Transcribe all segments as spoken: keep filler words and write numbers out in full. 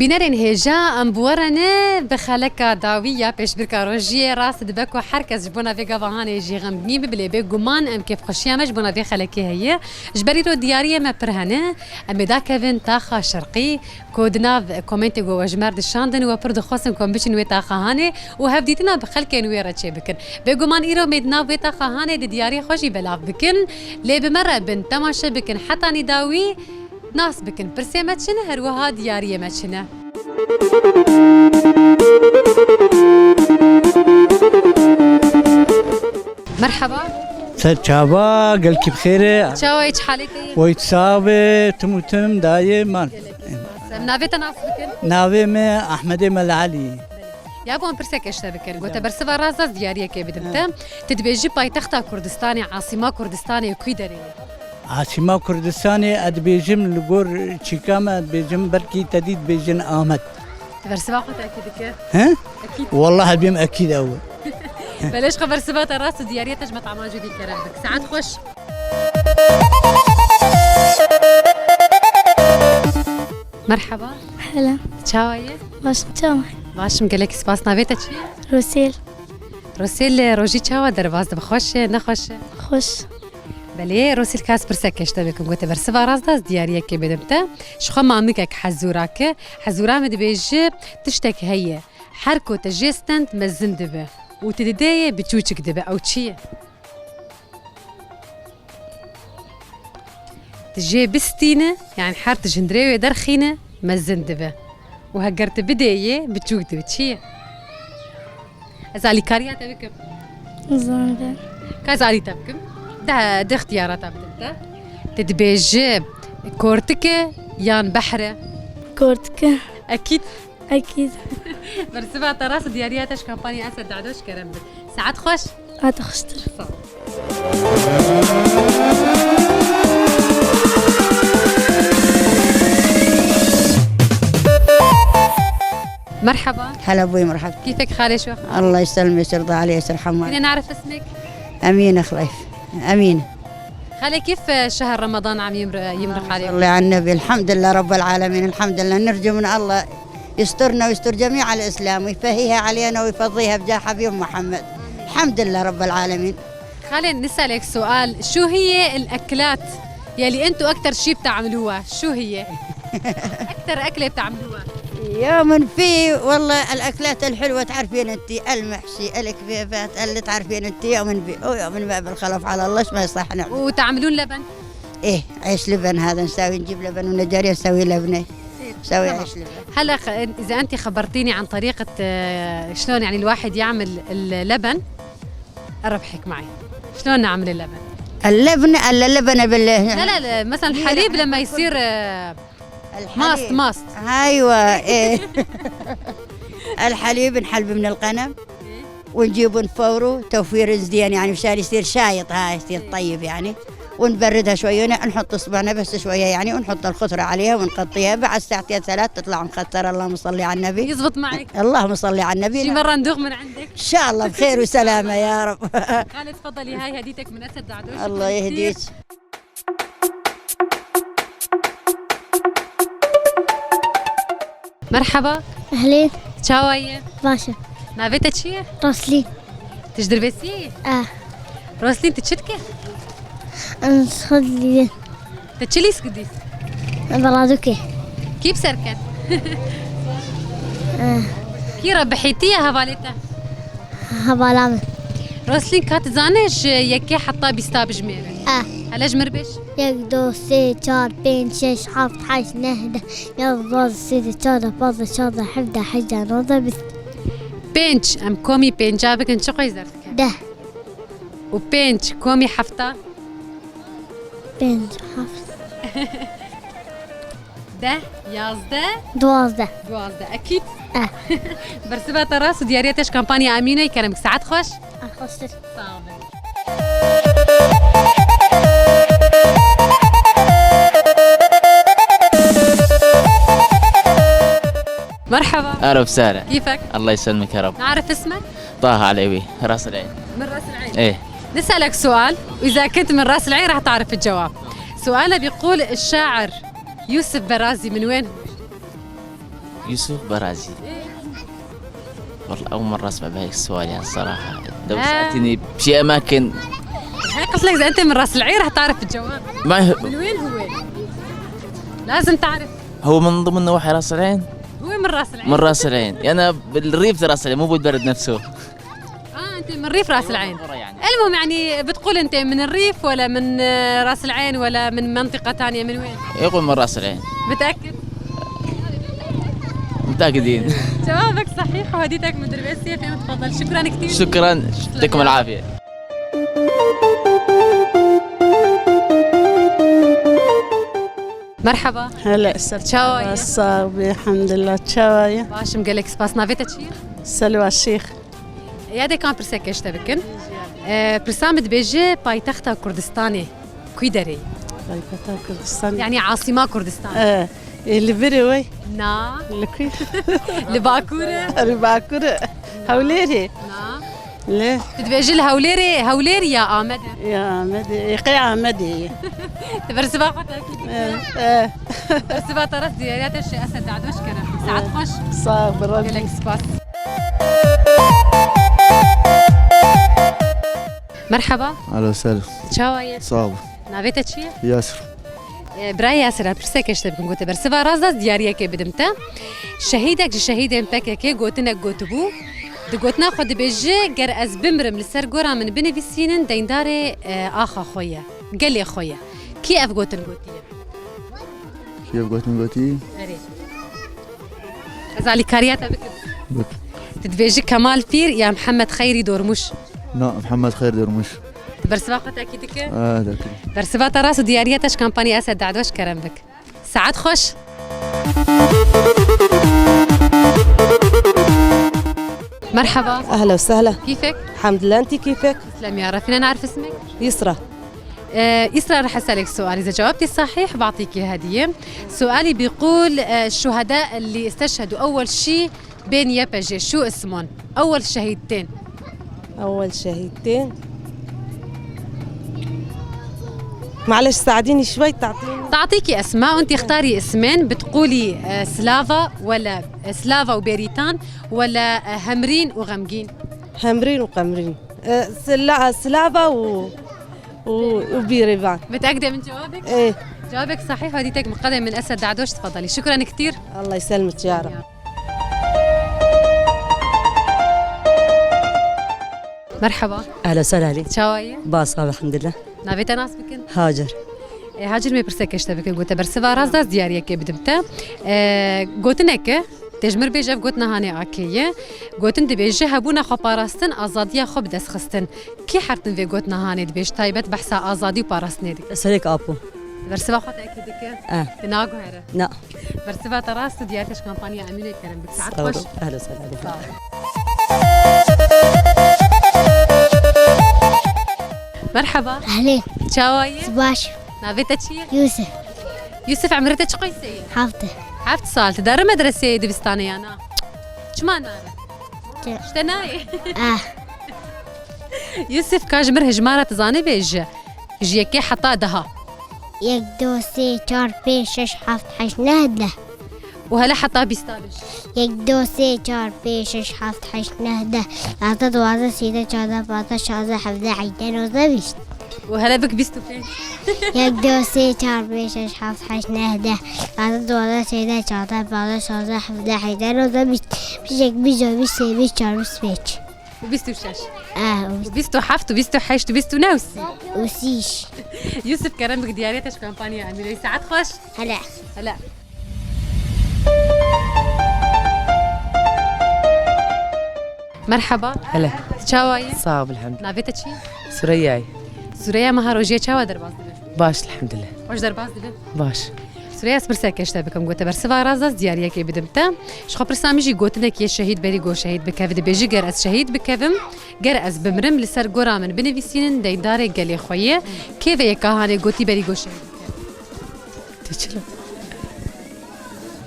Bînerên hêja, em bi we re ne bi xeleka dawî ya pêşbirka rojiyê. Rast dibe ku her kes ji bona vê gava hanê jî xemgîn bibe, lê bêguman em kêfxweşiya me ji bona vê xelekê heye. Ji ber îro diyariyê me pir hene. Em ê dakevin taxa şerqî, ku di nav komentê ku we ji me re dişandin, we pir dixwestin ku em biçin wê taxa hanê û hevdîtina bi xelkên wê re çêbikin. Bêguman îro em ê di nav wê taxa hanê di diyariyê xwe jî belav bikin. Lê bi me re bin, temaşe bikin heta nîdawî. Nas bikin, pirsê me çi ne, her wiha diyariyê me çi ne. Merheba. Ser çava, gelkî bi xêr e. Çawa ye, çi halê te ye? Wey sax be, tim û tim dayê mal. Em navê te nas bikin? Navê me Ahmedê Mel Elî. Ya bo em pirseke ji te bikin. Gote bersiva rast da ez diyariyekê bidim te. Hı. Tu dibêjî paytexta Kurdistanê, asîma Kurdistanê, kû derê ye? Asîma Kurdistanê, ez dibêjim li gor çîka me, ez dibêjim belkî te dî dibêjin Amed. Tu bersiva xwe tekî dike? He? Ekîd. Wallah ez bêm ekîd ew e. Belê ji xwe bersiva te rast û diyariya te ji me tama jû dî kerem bik. Saet xweş. Merhaba. Hela. Çawa ye? Baş, çawa? Baş im, gelek spas. Navê te çi ye? Rosêl. Rosêl, rojî çawa derbas dibe? Xweş e, nexweş e? Xweş. Belê, Rosîl, ka ez pirseke ji te bikim, gote bersiva rast da ez diyariyekê bidim te. Ji xwe mamikek hezûra ke, hezûra min dibêje, tiştek heye, her ku te jê stend mezin dibe û tu didê yê biçûçik dibe. Ew çi ye? Tu jê bistîne, yani her tu ji hundirê wê derxîne, mezin dibe. Û heger tu bidê yê, biçûk dibe. Çi ye? Ez alîkariya te bikim? Nizanim. Ka ez alî te bikim? De, de ixtiyara te bidim te. Tu dibêjî kortik e yan behr e? Kortik e. Ekîd. Ekîd. Bersiva te rast, diyariya te ji kampanya Esed Dado ji kerem bik. Saet xweş. Hadi xweştir. Sağ ol. Merhaba. هلا أبوي، مرحبا. كيفك خالي، شو أخبارك؟ الله يسلمك، يرضى عليك، يرحم والديك. فينا نعرف اسمك؟ أمينة خليف. أمينة. خالي، كيف شهر رمضان عم يمر-، يمرق عليكم؟ صلي على النبي، الحمد لله رب العالمين، الحمد لله، نرجو من الله يسترنا ويستر جميع الإسلام ويفهيها علينا ويفضيها بجاه حبيب محمد. الحمد لله رب العالمين. خالي، نسألك سؤال، شو هي الأكلات يلي أنتوا أكتر شي بتعملوها؟ شو هي؟ أكتر أكلة بتعملوها؟ يا من في والله الأكلات الحلوة، تعرفين أنت، المحشي، الكبيبات، اللي تعرفين أنت، يا من في، أو يا من ما بالخلف على الله، شو ما يصح نعمل. وتعملون لبن؟ إيه، عيش لبن هذا نسوي، نجيب لبن ونجاري نسوي لبنة. إيه، نسوي تمام. عيش لبن. هلا خ-، إذا أنت خبرتيني عن طريقة، آه، شلون يعني الواحد يعمل اللبن، أربحك معي. شلون نعمل اللبن؟ اللبن، اللبن بال- لا، لا، لا، مثلًا الحليب لما يصير، آه، الحليب. ماست، ماست. أيوة، إيه. الحليب نحلب من الغنم. إيه. ونجيب ونفوره توفير زين، يعني، مشان يصير شايط، ها، يصير طيب، يعني. ونبردها شوية، ون-، نحط صبعنا بس شوية، يعني، ونحط الخثرة عليها ونغطيها. بعد ساعتين ثلاث تطلع مخثرة. اللهم صل على النبي. يزبط معك. اللهم صل على النبي. شي مرة ندوق من عندك. إن شاء الله بخير وسلامة يا رب. خالد، تفضلي، هاي هديتك من أسد دعدوش. الله يهديك. مرحبا. أهلين. Çawa ye? Baş e. Navê te çi ye? Roslîn. Tu ji Dirbêsiyê yî? Eh. Roslîn, tu çi dikî? Ez xwe didî. Tu çi lîst kidî? Baladokê. Kî bi ser ket? Eh. Kî rebihîtiye hevalê te? Hevala min. Roslîn, ka tu zanî ji yekê heta bîsta bijimêre? Eh. Hele ji mir bêj. Yek, du, sê, çar, pênc, şeş, heft, heşt, neh, deh, yaz, dwazdeh, sêzdeh, çardeh, pazdeh, şazdeh, hevdeh, hejdeh, nozdeh, bîst. Pênc, em komî pênca bikin, çi qoyî zerf dike? Deh. Û pênc komî hefta? Pênc, heft. Deh, yazdeh. Duwazdeh. Duwazdeh, ekîd. Eh. Bersiva te rast û diyariya te ji kampanya Emînê kerem. Saet xweş. Ah, xweştir. Sağ olun. مرحبا. أهلا وسهلا. كيفك؟ الله يسلمك يا رب. نعرف اسمك؟ طه علوي، راس العين. من راس العين. إيه. نسألك سؤال، وإذا كنت من راس العين راح تعرف الجواب. سؤالنا بيقول: الشاعر يوسف برازي من وين هو؟ يوسف برازي. والله أول مرة أسمع بهاي السؤال، يعني، صراحة. لو ها. سألتني بشي أماكن. هاي قلت لك، إذا أنت من راس العين رح تعرف الجواب. ما هو من وين هو؟ لازم تعرف. هو من ضمن نواحي راس العين؟ هو من راس العين. من راس العين. يعني، بالريف راس العين، مو بالبلد نفسه. آه، أنت من ريف راس العين. يعني. المهم، يعني، بتقول أنت من الريف ولا من، آه، راس العين ولا من منطقة تانية، من وين؟ يقول من راس العين. متأكد؟ متأكدين. جوابك صحيح وهديتك مدربة سيف، تفضل. شكرًا كتير. شكرًا، يعطيكم العافية. مرحبا. هلا، سلام. Çawa ye? Sağ ol, elhamdülillah. Çawa ye? Baş im, gelek spas. Navê te çi ye? Selwa Şêx. Ya de kan pirseke ji te bikin. E, pirsa min dibêje paytexta Kurdistanê. Ku derê ye? Paytexta Kurdistan. Yani asîma Kurdistan. E, e, li vir e wey? Na. Li ku? Li Bakur e? Li Bakur e. Hewlêrê. Na. Li. Tu dibêjî li Hewlêrê, Hewlêr ya Amedê? Ya Amedê, e, qey Amedê ye. Tu bersiva xwe tekî dikî. E, e. Bersiva te rast, diyariya te ji Esed Da'doş kere. Saet xweş. Sağ ol, bi Rabbî. Gelek spas. Merhaba. Alo, selam. Çawa ye? Sağ ol. Navê te çi ye? Yasir. E, birayê Yasir, em pirseke ji te bikin, gote bersiva rast da, diyariyekê bidim te. Şehîdek ji şehîdên P K K gotinek gotibû. Di gotina xwe dibêje, ger ez bimirim li ser gora min binivîsînin, deyndarê, e, axa xwe ye, gelê xwe ye. Kî ev gotin gotiye? Kî ev gotin gotî? Erê. Ez alîkariya te bikim. Bik. Tu dibêjî Kemal Pîr ya Mihemed Xeyrî Dormûş? Na, Mihemed Xeyr Dormûş. Tu bersiva xwe tekî dike? E, dike. Bersiva te rast û diyariya te ji kampanya Esed Da'doş kerem bik. Saet xweş. Merhaba. أهلا وسهلا. كيفك؟ الحمد لله، أنت كيفك؟ تسلم يا رب. فينا نعرف اسمك؟ يسرا. Ee, Îsra rih eselek sualî ze cevap tê sahih, batî kê hediye. Sualî bîqul, e, şuheda li isteşhedu ewwel şî bên Y P J, şu ismon. Ewwel şehîd tên. أول شهيدتين. معلش، ساعديني شوي، تعطيني. تعطيكي أسماء، أنت اختاري اسمين، بتقولي، آه، سلافا ولا، آه، سلافا وبيريتان ولا، آه، همرين وغمجين؟ همرين وقمرين. آه، سلا-، سلافا و-، و-، وبيريفان. متأكدة من جوابك؟ إيه. جوابك صحيح، وهديتك مقدمة من أسد دعدوش، تفضلي. شكرًا كتير. الله يسلمك يا رب. Merhaba. Ehla sehla aleyk. Çawa ye? Baş, sağ ol, elhamdülillah. Navê te nas bikin? Hacer. E, Hacer, me pirseke ji te bikin, gote bersiva rast da, ez diyariyekê bidim te. E, gotineke, tê ji mir bêje, ev gotina hanê akê ye. Gotin dibêje, hebûna xwe parastin, azadiya xwe bi dest xistin. Kî her tim vê gotina hanê dibêje, taybet behsa azadî û parastinê dike? Serêk Apo. Bersiva xwe te kî dike? Eh. Te naguhere? Na. Bersiva te rast û diyar te ji kampanya Emînê kerem bik. Saet xweş. Sağ ol. Ehla sehla aleyk. Sağ ol. Merhaba. Ehlên. Çawa yî? Baş. Navê te çi ye? Yusuf. Yusuf, emrê te çi qeysê ye? Heft. Heft sal. Tu deri medreseyê dibistanê ya na? Çima nare? Çi? Ji te nayê. Ah. Yusuf, ka ji mir hejmara tu zanî bêje. Ji yekê heta deha. Yek, du, sê, çar, pênc, şeş, heft, heşt, neh, deh. Û hele heta bîsta bêje. Yek, du, sê, çar, pênc, şeş, heft, heşt, neh, deh. Yazdeh, duwazdeh, sêzdeh, çardeh, pazdeh, şazdeh, hevdeh, hejdeh, nozdeh, bîst. Û hele bik bîst û pênc. Yek, du, sê, çar, pênc, şeş, heft, heşt, neh, deh. Yazdeh, duwazdeh, sêzdeh, çardeh, pazdeh, şazdeh, hevdeh, hejdeh, nozdeh, bîst. Bîst yek, bîst du, bîst sê, bîst çar, bîst pênc. Û bîst û şeş. Eh, û bîst û heft û bîst û heşt û bîst û neh û sî. Û sîş. Yusuf, kerem bik, diyariya te ji kampanya Emîrê. Saet xweş. Hele. Hele. Merhaba. Hele. Çawa yî? Sağ ol, elhamdülillah. Navê te çi? Sureyya ye. Sureyya, meha rojê çawa derbas dibe? Baş, elhamdülillah. Xweş derbas dibe? Baş. Sureyya, ez pirseke ji te bikim, gote bersiva rast da, ez diyariyekê bidim te. Ji xwe pirsa min jî gotinek yê şehîd berî go şehîd bikeve, dibêjî ger ez şehîd bikevim, ger ez bimirim, li ser gora min binivîsînin, deyndarê gelê xwe ye. Kê vê yeka hanê gotî berî go şehîd bikeve? Tu çi li?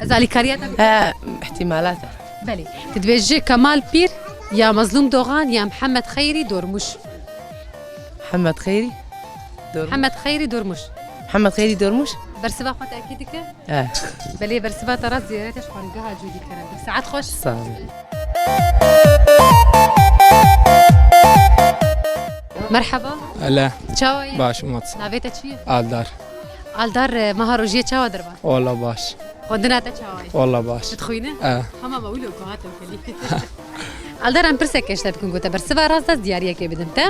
Ez alîkariya te bikim. He, ihtimalata. Belê. Tu dibêjî Kemal Pîr ya Mezlûm Dogan ya Mihemed Xeyrî Dormûş? Mihemed Xeyrî Dormûş. Mihemed Xeyrî Dormûş. Mihemed Xeyrî Dormûş? Bersiva xwe tekî dike? Eh. Belê, bersiva te rast, ziyarete ji xwendgeha Cûdî kerem. Saet xweş. Sağ ol. Merhaba. Hele. Çawa yî? Baş, mat. Navê te çi ye? Aldar. Aldar, e, meha rojiyê çawa derbas? Walla baş. Xwendina te çawa ye? Walla baş. Dixwîne? Eh. Hema me wilo ku hate kelî. Aldar, em pirseke ji te bikin, gote bersiva rast de diyariyekê bidim te.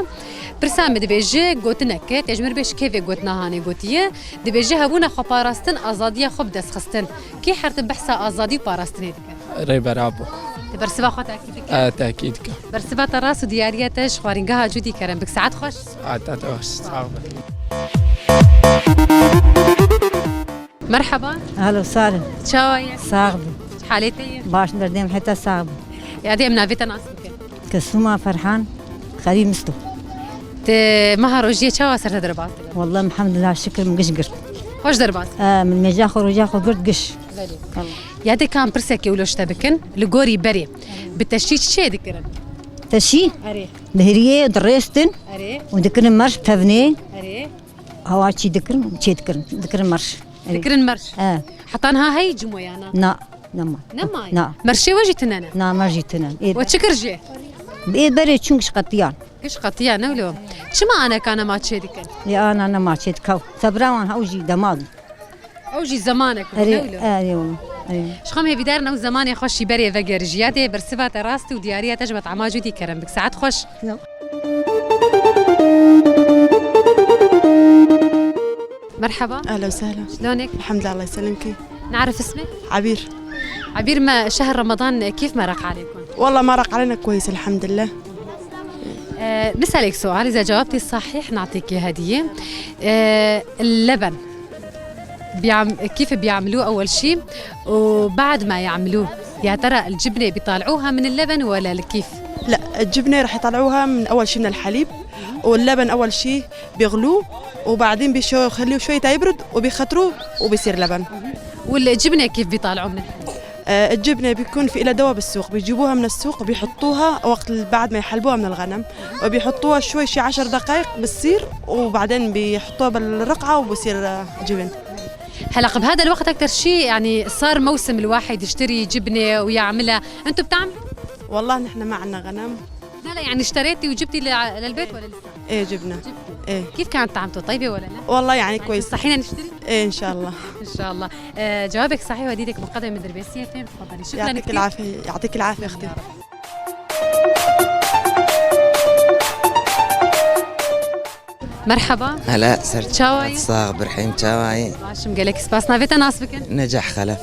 Pirsa min dibêje gotineke, te ji min bêj kê vê gotina hanê gotiye. Dibêje hebûna xwe parastin, azadiya xwe bi dest xistin. Kê her tim behsa azadî û parastinê dike? Rêber Apo. Te bersiva xwe tekî dike? Eh, tekî dike. Bersiva te rast û diyariya te ji xwarîngeha Cûdî kerem bik. Saet xweş. Saet te xweş. Sağ ol. Merhaba. Ahlen û sahlen. Çawa ye? Sax bî. Halê te ye? Baş, derdê min heta sax bî. Yadê em navê te nas bikin. Kesûma Ferhan, Xelîl Misto. Te meha rojiyê çawa ser te derbas dibe? Wallah, elhamdulillah, şikir min giş girt. Xweş derbas. E, min mêja xwe, roja xwe girt giş. Belê. Wallah. Yadê, ka em pirsekê wilo ji te bikin, li gorî berê bi teşî çi çê dikirin? Teşî? Erê. Dihiriyê, dirêstin. Erê. Û dikirin merş tevnê. Erê. Hawa çî dikirin, çê dikirin, dikirin merş. Erê. Dikirin merş. E. Heta niha heyî cimo ya na? Na, nema. Nema? Na. Merşê we jî tune ne? Na, merş jî tune. Ê, we çi kir jê? Ê, berê çûn giş qetiyan. Giş qetiyan, ne wilo? Çima aneka nema çê dikin? Ê, ana nema çê dikaw. Sebra wan hew jî dema bû. Ew jî zemanek bû, ne wilo? Erê, erê, erê. Ji xwe em hêvîdar in ew zemanê xweş jî berê vegerî. Ji yadê bersiva te rast û diyariya te ji me tama Cûdî kerem bik. Saet xweş. Sağ ol. Merhaba. Ehlen we sehlen. Şilonêk? Elhamdülillah, Allah yselimkî. Ne'rif ismek? Abîr. Abîr, me şehr Ramadan kîf meraq alêkum? Wallah, meraq aleyna kweyis, elhamdülillah. Ee, nisalek sual, iza cevabtî sahih, na'tîkî hediye. Ee, leben. بيعم-، كيف بيعملوه أول شي؟ وبعد ما يعملوه، يا ترى الجبنة بيطلعوها من اللبن ولا الكيف؟ لا، الجبنة رح يطلعوها من أول شي من الحليب، واللبن أول شي بيغلوه، وبعدين بيشو-، يخلوه شوي تا يبرد وبيختروه وبيصير لبن. والجبنة كيف بيطلعوه من الحليب؟ آه، الجبنة بيكون في إلها دواء بالسوق، بيجيبوها من السوق، بيحطوها وقت ال-، بعد ما يحلبوها من الغنم، وبيحطوها شوي، شي عشر دقايق بتصير، وبعدين بيحطوها بالرقعة وبصير، آه، جبن. هلق بهذا الوقت أكتر شي، يعني، صار موسم الواحد يشتري جبنة ويعملها. أنتوا بتعملوا؟ والله نحن ما عنا غنم. لا، لا، يعني، اشتريتي وجبتي لع-، للبيت ولا لسه؟ إيه، جبنا. جبتي؟ إيه. كيف كانت طعمته؟ طيبة ولا لا؟ والله، يعني، يعني، كويس. تنصحينا نشتري؟ إيه، إن شاء الله. إن شاء الله. آه، جوابك صحيح، وديدك مقدمة من دربيسية. فين؟ تفضلي. شكرًا يعطيك كتير. العافية، يعطيك العافية، أختي. يا رب. Merhaba. Hela, ser çawa yî? Sax, birhîm, çawa yî? Baş im, gelek spas. Navê te nas bikin? Necah Xelef.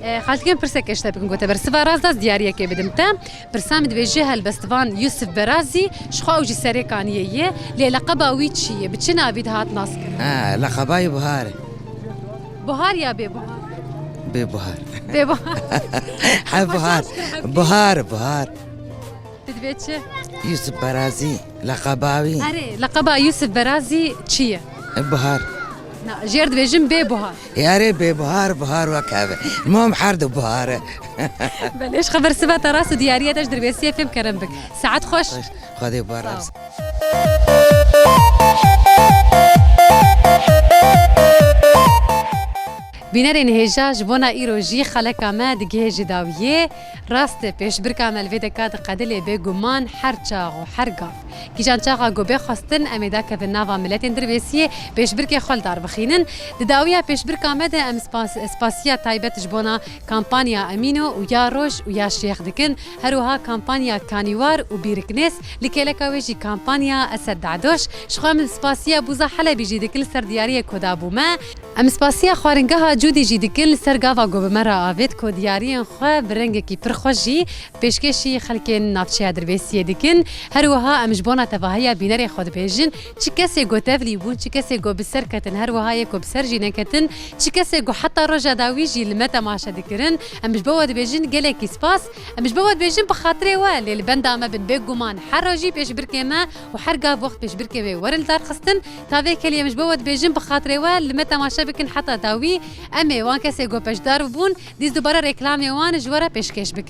E, xaltikên pirseke ji te bikin, gote bersiva rast de ez diyariyekê bidim te. Pirsa min dibêje helbestvan Yusuf Berazî, ji xwe ew jî serê kaniyê ye. Lê leqeba wî çi ye? Bi çi navî dihat naskirin? Ha, leqeba wî Buhar e. Buhar ya bê buhar? Bê buhar. Bê buhar. He, buhar. Buhar, buhar. Tu dibê çi? Yusuf Berazî, leqeba wî. Erê, leqeba Yusuf Berazî çi ye? Buhar. Na, jêr dibêjin bê buhar. Erê, bê buhar, buhar wek hev e. Mom her du buhar e. Belê, ji xeber siva te rast û diyariya te ji Dirbêsiyê fêm kerem bik. Saet xweş. Xwedê buhar. Sağ ol. Bînerên hêja, ji bona îro jî xeleka me digihêje dawiyê. Rast e, pêşbirka me li vê deka diqede, lê bêguman her çax û her gav. Kîjan çaxa ku bê xwestin, em ê dakevin nava miletên Dirbêsiyê, pêşbirkê xwe li dar bixînin. Di dawiya pêşbirka me de em spas-, spasiya taybet ji bona kampanya Emîno û Ya Roj û Ya Şêx dikin. Her wiha kampanya Kanîwar û Bîriknês, li kêleka wê jî kampanya Esed Dadoş. Ji xwe em spasiya Bûza Helebî jî dikin li ser diyariyê ku dabû me. Em spasiya xwaringeha Cûdî jî dikin li ser gava ku bi me re avêt, ku diyariyên xwe bi rengekî pir xweş jî pêşkêşî xelkên navçeya Dirbêsiyê dikin. Her wiha em ji bona tevahiya bînerê xwe dibêjin, çi kesê ku tevlî bûn, çi kesê ku bi ser ketin, her wiha yê ku bi ser jî neketin, çi kesê ku heta roja dawî jî li me temaşe dikirin, em ji bo we dibêjin gelekî spas. Em ji bo we dibêjin bi xatirê we, lê li benda me bin, bêguman her rojî pêşbirkê me û her gav wext pêşbirkê me werin darxistin. Ta vê kelî em ji bo we dibêjin bi xatirê we, li me temaşe bikin heta dawî. Em ê wan kesê ku beşdar bûbûn, dîs dubare reklamê wan ji we re pêşkêş bikin.